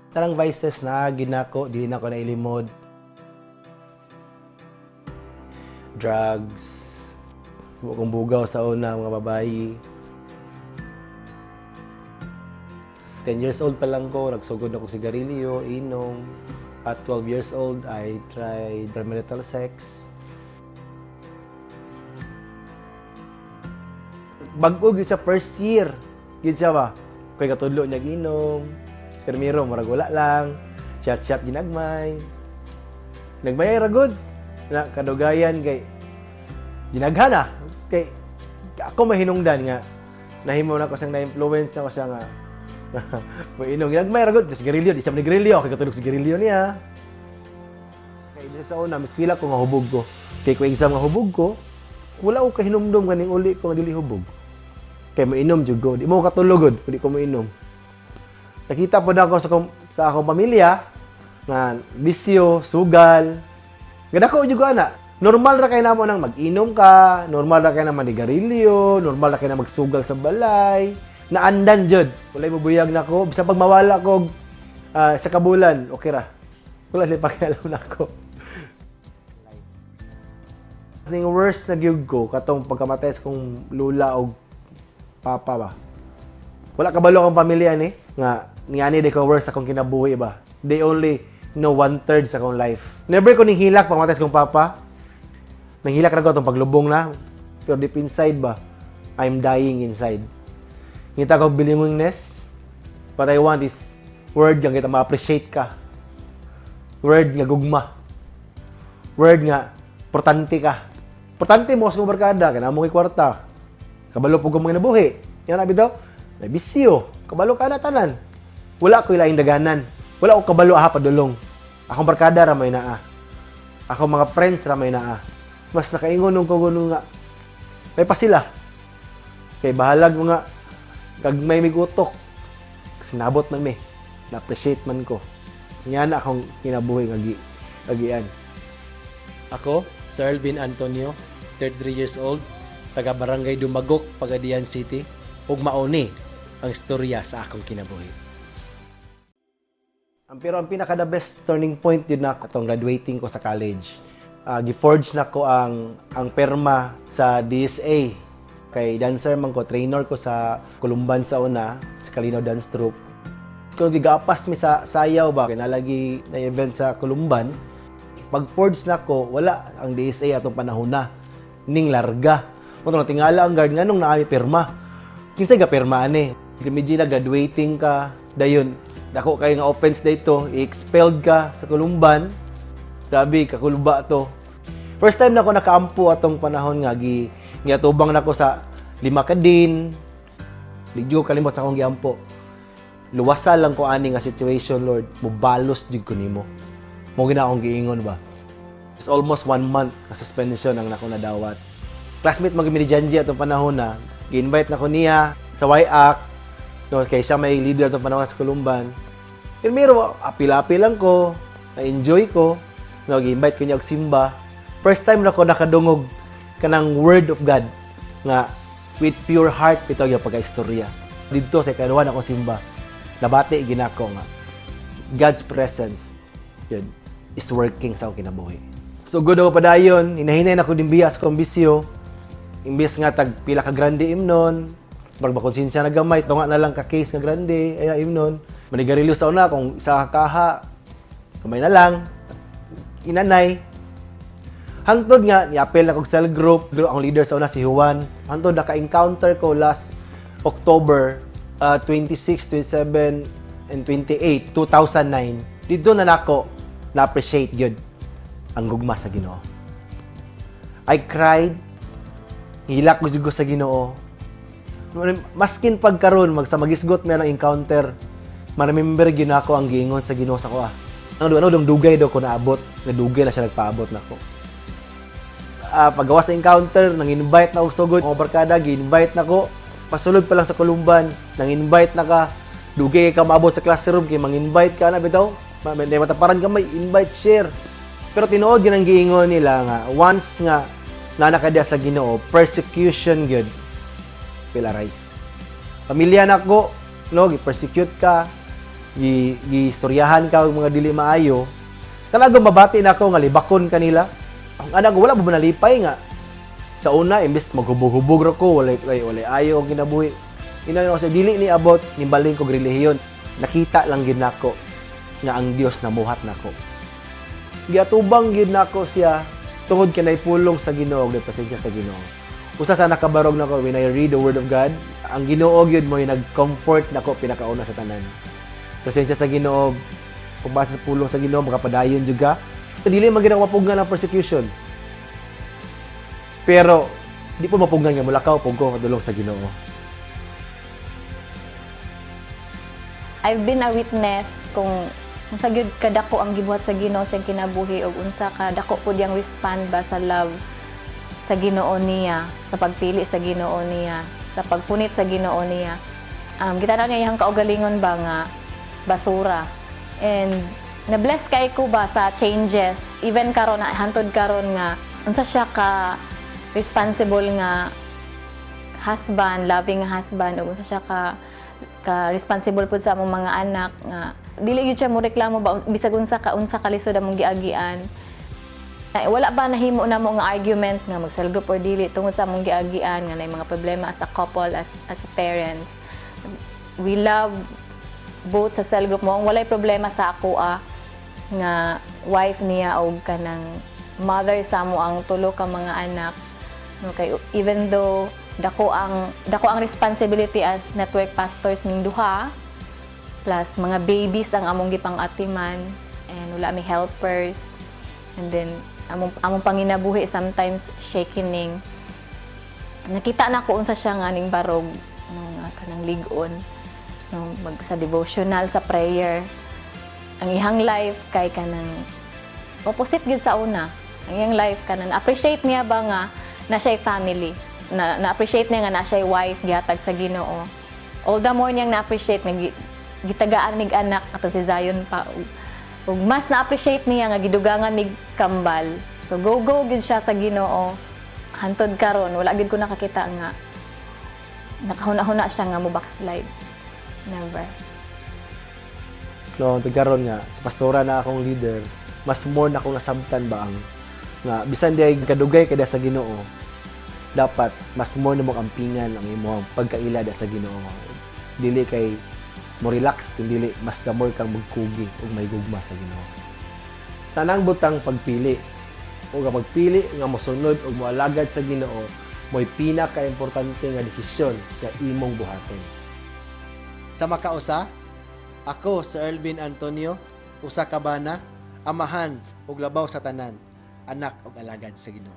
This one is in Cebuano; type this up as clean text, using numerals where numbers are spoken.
Tanang vices na ginako, dili na ko nailimod. Drugs, kung bugaw sa una, mga babayi. 10 years old pa lang ko, nagsugod na ko sigarilyo, inom. At 12 years old, I tried premarital sex. Bag-o gyud siya first year. Gyud siya ba? Kay katudlo niya ginom. Permiro, murag wala lang. Chat-chat ginagmay. Nagmayay ra gud. Na kadugayan kay ginaghan na. Kay ako mahinungdan nga nahimo na ko siyang na-influence na ko siya nga mainom. Ginagmay ra gud. Sigarilyo, di siya manigarilyo. Kay katulog sigarilyo niya. Kay di sa una, miskila ko nga hubog ko. Kay ko exam nga hubog ko, wala ko kahinumdum ganing uli ko nga dili hubog. Kay mainom jud ko. Di mo katulog gud, di ko mainom. Nakita po na ako sa akong pamilya nga bisyo, sugal. Gadako jud ko ana. Normal ra kay namo nang mag-inom ka, normal ra kay na manigarilyo, normal ra kay na magsugal sa balay. Naandan jud. Walay mobuyag nako bisan pag mawala ko sa kabulan, okay ra. Wala sila pakialam nako. Ning worst na gyud ko katong pagkamatay sa kong lula og papa ba. Wala kabalo akong pamilya ni nga niani di ko worst akong kinabuhi ba. They only know one third sa akong life. Never ko ning hilak pagkamatay sa kong papa. Nanghilak ra ko atong paglubong na. Pero deep inside ba, I'm dying inside. Ngita ko belongingness. What I want is word nga kita ma-appreciate ka. Word nga gugma. Word nga importante ka. Importante mo sa barkada, kay namo kay kwarta. Kabalo po ko mga nabuhi. Yan na bitaw. Na bisyo. Kabalo ka na tanan. Wala ko ilaing daganan. Wala ko kabalo aha padulong. Akong barkada ra may naa. Akong mga friends ra may naa. Mas nakaingon nung ko nga. May pa sila. Kay bahalag mga gagmay mig utok. Sinabot man mi. Na-appreciate man ko. Nga na akong kinabuhi nga agian. Ako, Sir Alvin Antonio, 33 years old, taga Barangay Dumagok, Pagadian City, ug mauni ang istorya sa akong kinabuhi. Pero ang pinaka the best turning point yun na atong graduating ko sa college. Gi-forge na ko ang perma sa DSA. Kay dancer man ko, trainer ko sa Columban sa una, sa Kalinaw Dance Troupe. Kung gigapas mi sa sayaw ba, kay nalagi na event sa Columban, pag forge na ko, wala ang DSA atong panahon na. Ning larga. Kung tingala ang guard nganong naami pirma. Kinsay ga pirma ani? Imagine na graduating ka, dayon dako kay nga offense dito, i-expelled ka sa Columban. Grabe kakuluba to. First time na ako nakaampo atong panahon nga gi giatubang nako sa lima ka din. Di ko kalimot sa akong giampo. Luwasa lang ko ani nga situation, Lord. Mubalos jud ko nimo. Mo gina akong giingon ba. It's almost one month na suspension ang nako nadawat. Classmate mag ni Janji atong panahon na, gi-invite na ko niya sa YAC. No, kay siya may leader atong panahon sa Columban. Pero apil-apil lang ko, na-enjoy ko. No, gi-invite ko niya og simba. First time na ko nakadungog kanang word of God nga with pure heart bitaw yung pagka-istorya. Didto sa ikaduha na ko simba, nabati ginako nga God's presence yun is working sa akong kinabuhi. So good ako padayon, hinahinay na ko din biya sa akong bisyo. Imbes nga tag pila ka grande imnon, murag makonsensya na gamay, tunga na lang ka case nga grande, ay imnon. Manigarilyo sa una kung isa ka kaha, kamay na lang. Inanay. Hangtod nga, ni-appel na kog cell group, ang leader sa una si Juan. Hangtod naka-encounter ko last October 26, 27, and 28, 2009. Dito na nako na-appreciate yun ang gugma sa Ginoo. I cried. Hilak ko jud ko sa Ginoo. Maskin pagkaron mag sa magisgot may ang encounter, ma-remember gyud nako ang giingon sa Ginoo sa ko ah. Ano ano dong dugay daw ko naabot, nga dugay na siya nagpaabot nako. Pagawas sa encounter, nang invite na og sugod, mga barkada, gi-invite na ko. Pasulod pa lang sa Columban, nang invite na ka. Dugay ka maabot sa classroom kay mang-invite ka na bitaw. May mataparan ka may invite share. Pero tinuod gyud ang giingon nila nga once nga naa ka sa Ginoo, persecution gyud will arise. Pamilya nako, no, gi-persecute ka. Gi istoryahan ka og mga dili maayo. Kalago mabati na ako nga libakon kanila. Ang anak ko wala ba nalipay nga sa una, imbes maghubog-hubog ra ko, walay ayo ang kinabuhi. Ina ko sa dili ni abot nimbalhin kog relihiyon. Nakita lang gyud nako nga ang Dios namuhat nako. Giatubang gyud nako siya tungod kay pulong sa Ginoo ug presensya sa Ginoo. Usa sa nakabarog nako, when I read the word of God, ang Ginoo gyud mo nag-comfort nako pinakauna sa tanan. Presensya sa Ginoo, pagbasa sa pulong sa Ginoo, makapadayon jud ka. Dili man gyud ako mapugngan ang persecution. Pero di po mapugngan nga mulakaw pug ko padulong sa Ginoo. I've been a witness kung unsa gyud kadako ang gibuhat sa Ginoo siyang kinabuhi ug unsa kadako pud iyang respond ba sa love sa Ginoo niya, sa pagpili sa Ginoo niya, sa pagpunit sa Ginoo niya. Gitanaw niya iyang kaugalingon ba nga basura. And na-bless kay ko ba sa changes even karon, na hantod karon nga unsa siya ka responsible nga husband, loving husband, ug unsa siya ka responsible pud sa among mga anak nga dili gyud siya mo reklamo ba bisag unsa ka lisod among giagian. Na, wala ba nahimo namo nga argument nga mag cell group or dili tungod sa among giagian nga nay mga problema as a couple, as a parents. We love both sa cell group mo. Ang walay problema sa ako nga wife niya og kanang mother sa amo ang tulo ka mga anak. No, kay even though dako ang responsibility as network pastors ning duha plus mga babies ang among gipang-atiman and wala mi helpers and then among panginabuhi sometimes shakening, nakita na ko unsa siya nga ning barog, no, nga kanang lig-on, no, mag sa devotional, sa prayer. Ang ihang life kay kanang opposite gyud sa una. Ang iyang life kanang appreciate niya ba nga na siya family na, na-appreciate niya nga na siya wife gihatag sa Ginoo. All the more niyang na-appreciate nga gitagaan mig anak ato si Zion pa ug mas na-appreciate niya nga gidugangan mig kambal. So go go gyud siya sa Ginoo hantod karon. Wala gyud ko nakakita nga nakahuna-huna siya nga mo backslide, never. No, karon nga sa pastora na akong leader, mas more na akong nasabtan ba ang nga bisan di ay kadugay kada sa Ginoo, dapat mas more na mo ampingan ang imong pagkaila da sa Ginoo. Dili kay mo relax, kun dili mas the more kang magkugi ug may gugma sa Ginoo. Tanang butang pagpili. Ug ang pagpili nga mosunod ug moalagad sa Ginoo mo'y pinaka-importante nga desisyon nga imong buhaton. Sa makausa, ako si Erlvin Antonio, usa ka bana, amahan ug labaw sa tanan, anak ug alagad sa Ginoo.